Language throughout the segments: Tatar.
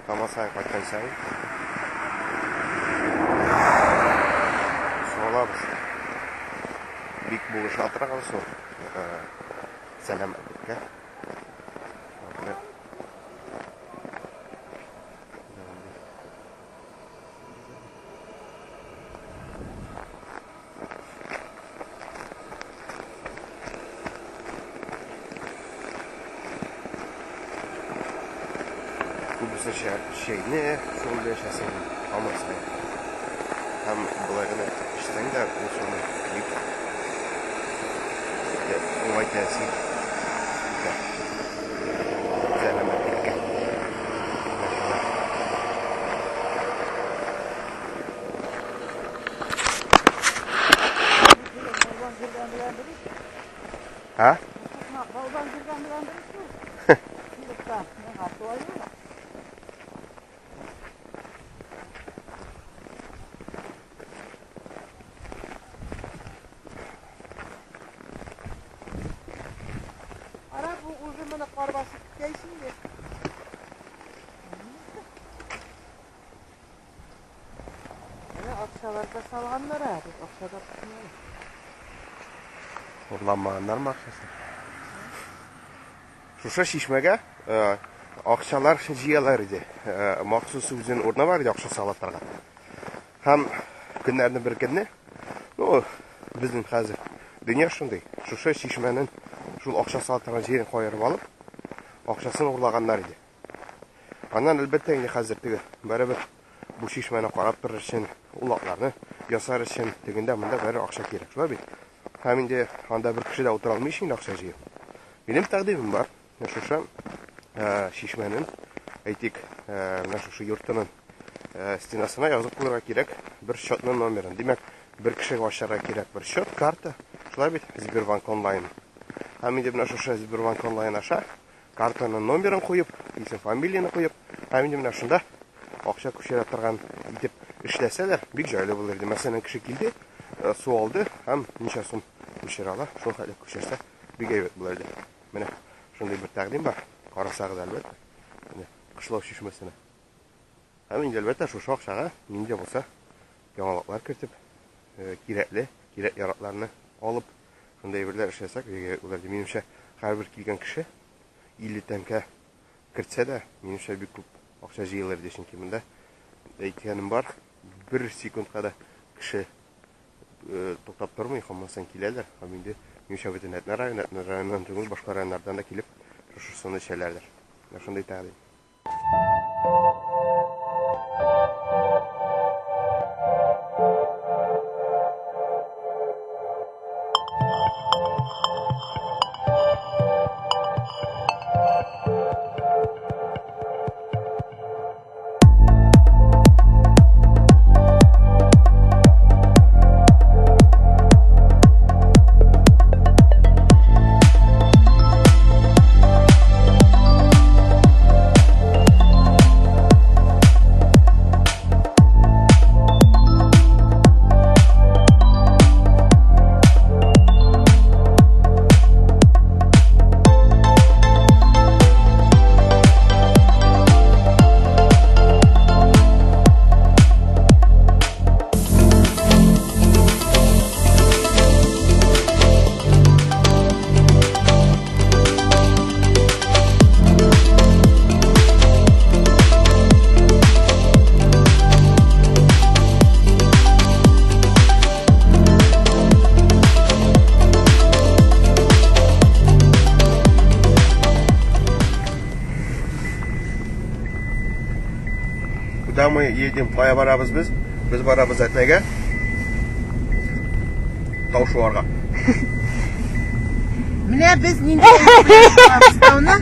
Һаман саен кайткан саен су алабыз. Бик булыша торган су. Сәламәтлеккә. Күбесенчә чәйне шул белән эчәсең, һаман саен. Һәм болай гына эчсәң дә, ул суны бик уңай тәэсир итә сәламәтлеккә. Ә? Ара бу уже моны кар басып киткән инде. Менә акчалар да салганнар, ә без акча да тотмыйбыз. Урламаганнармы акчасын? Шушы чишмәгә акчалар җыялар иде. Махсус үзенең урыны бар иде акча сала торган. Һәм көннәрнең бер көнне, ну, безнең хәзер дөнья шундый, шушы чишмәнең шул акча сала торган җирен каерып алып, акчасын урлаганнар иде. Аннан, әлбәттә, инде хәзер теге барыбер бу чишмәне карап торыр өчен, улакларны ясар өчен тегендә монда бәрер акча кирәк. Шулай бит? Һәм инде анда бер кеше дә утыра алмый инде акча җыеп. Минем тәкъдимем бар. Менә шушы чишмәнең, әйтик, менә шушы йортының стенасына язып куярга кирәк бер счетның номерын. Димәк, бер кешегә ачарга кирәк бер счет, карта. Шулай бит? Сбербанк онлайн. Һәм инде менә шушы Сбербанк онлайн аша картаның номерын куеп, исем, фамилияне куеп, һәм инде менә шунда акча күчерә торган итеп эшләсәләр, бик җайлы булыр иде. Мәсәлән, кеше килде, су алды һәм ничә сум күчерә ала, шул хәтле күчерсә, бик әйбәт булыр иде. Менә шундый бер тәкъдим бар. Карасагыз, әлбәттә. Менә Кышлау чишмәсенә. Һәм инде, әлбәттә, шушы акчага нинди дә булса яңалыклар кертеп, кирәкле, кирәк яракларны алып, шундый әйберләр эшләсәк, бик әйбәт булыр иде. Минемчә, һәрбер килгән кеше 50 тәңкә кертсә дә, минемчә, бик күп акча җыелыр иде, чөнки монда әйткәнем бар, бер секундка да кеше туктап тормый, һаман саен киләләр. Һәм инде, минемчә, бөтен Әтнә районы, Әтнә районыннан түгел, башка районнардан да килеп, шушы суны эчәләрдер. Менә шундый тәкъдим. Куда мы едем? Кая барабыз без? Без барабыз Әтнәгә. Тау шуарга. Менә без нинди тауны.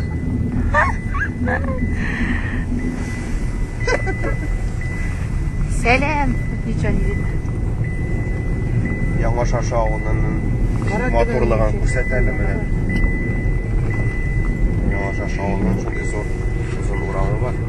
Сәлам. Ничего не видно. Яңа Шашы авылының матурлыгын күрсәтә әле менә. Яңа Шашы авылының шундый зур озын урамы бар.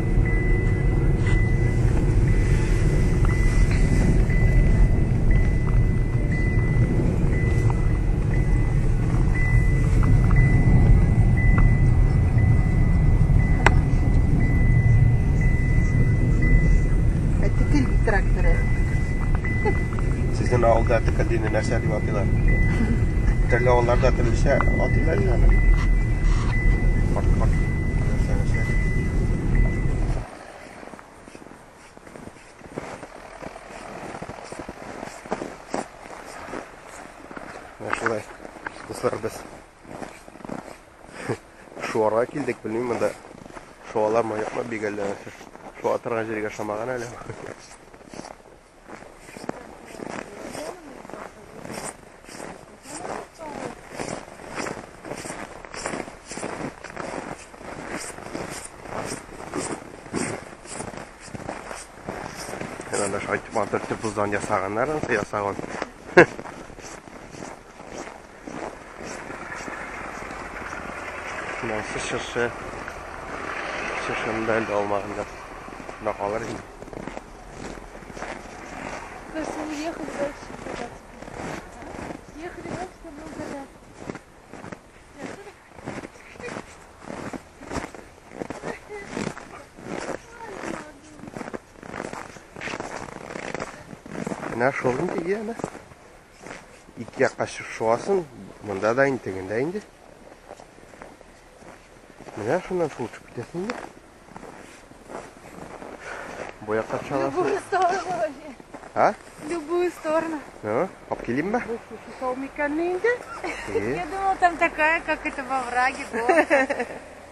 Моны авылда текелдине нәрсә дип атыйлар. Төрле авылларда төрлечә атыйлар инде аны. Карт-карт нәрсә нәрсә. Менә шулай, дуслар, без шуарга килдек, белмим, монда шуалармы, юкмы, бик әллә нәрсә. Шуа торган җиргә ошамаган әле. Анда шайтып матур итеп боздан ясаганнар, ансы ясаган. Монысы чыршы. Чыршыны да әле алмаганнар. Шунда калыр инде. Кажется, мы ехали дальше кататься. Ехали дальше, там был заряд. Менә шул инде, әнә. Ике якка шуасың, монда да инде, тегендә инде. Менә шуннан шул төшеп китәсең инде. Бу якка төшә аласың. Любую сторону вообще. А? Любую сторону. Ну, алып килимме? Бу шушы тау микәнне инде? Э, Я думала, там такая, как это во враге, горка.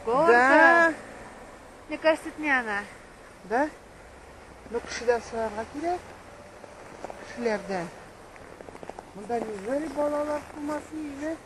Горка. Да. Мне кажется, это не она. Да? Ну, кешедән сорарга кирәк. Кешеләрдән. Монда неужели балалар тумасын иде?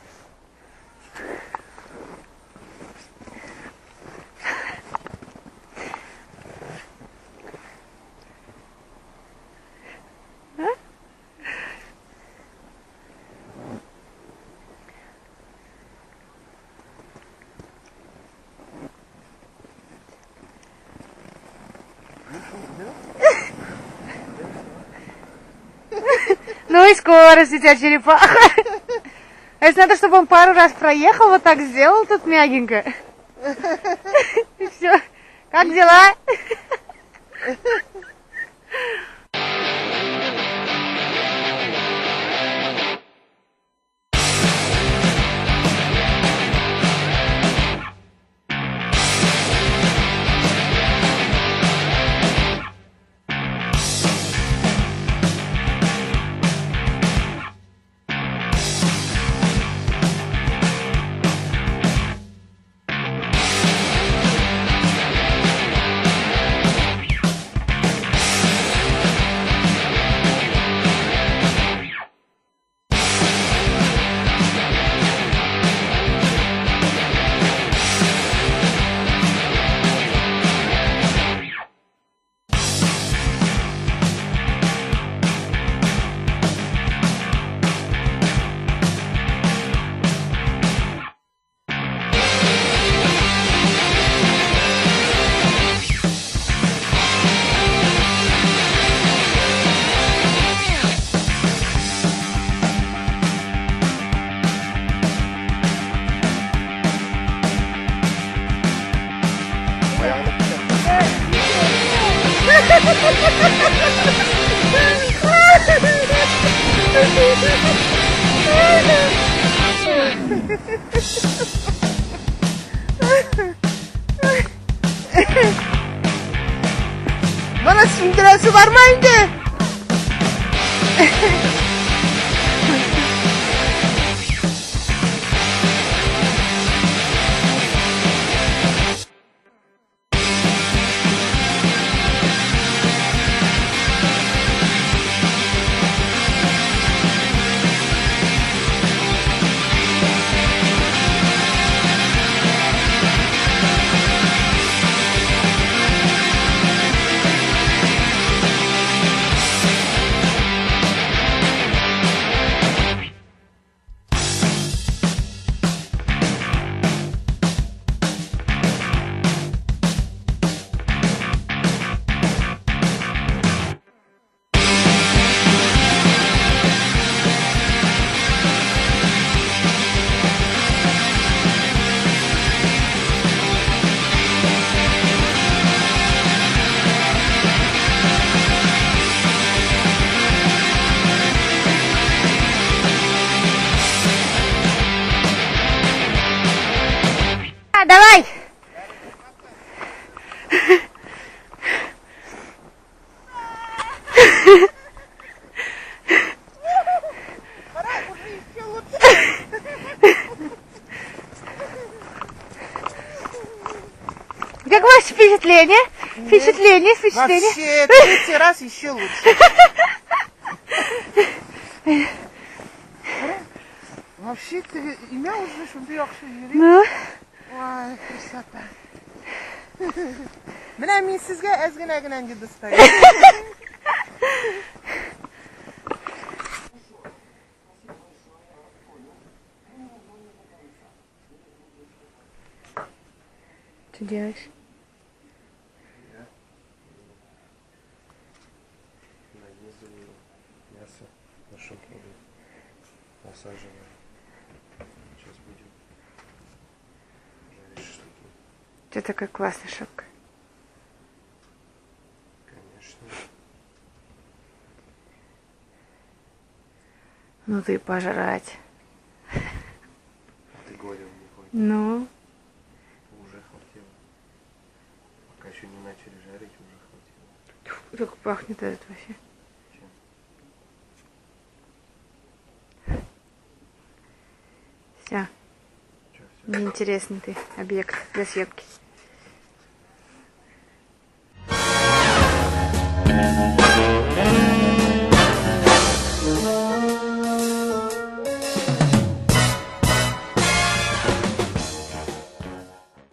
Ну и скорость у тебя, черепаха. А если надо, чтобы он пару раз проехал, вот так сделал тут мягенько. И все. Как дела? Аягына китә. Моны сүндерәсе бармы инде? Впечатление? Впечатление, впечатление. Вообще, третий раз еще лучше. Вообще, ты имя уже, что ты яхшы йөри. Ну, Ой, красота. Менә мин сезгә әз генә генә инде достаю. Что делаешь? Нанизываю мясо на шампуры. Насаживаю. Сейчас будем жарить шашлыки. У тебя такая классная шапка. Конечно. Ну ты пожрать. Ты говорил, не хватит. Ну, Уже хватило. Пока еще не начали жарить, уже хватило. тьфу, как пахнет этот вообще. Чем? Все, Че, все? неинтересный ты объект для съемки.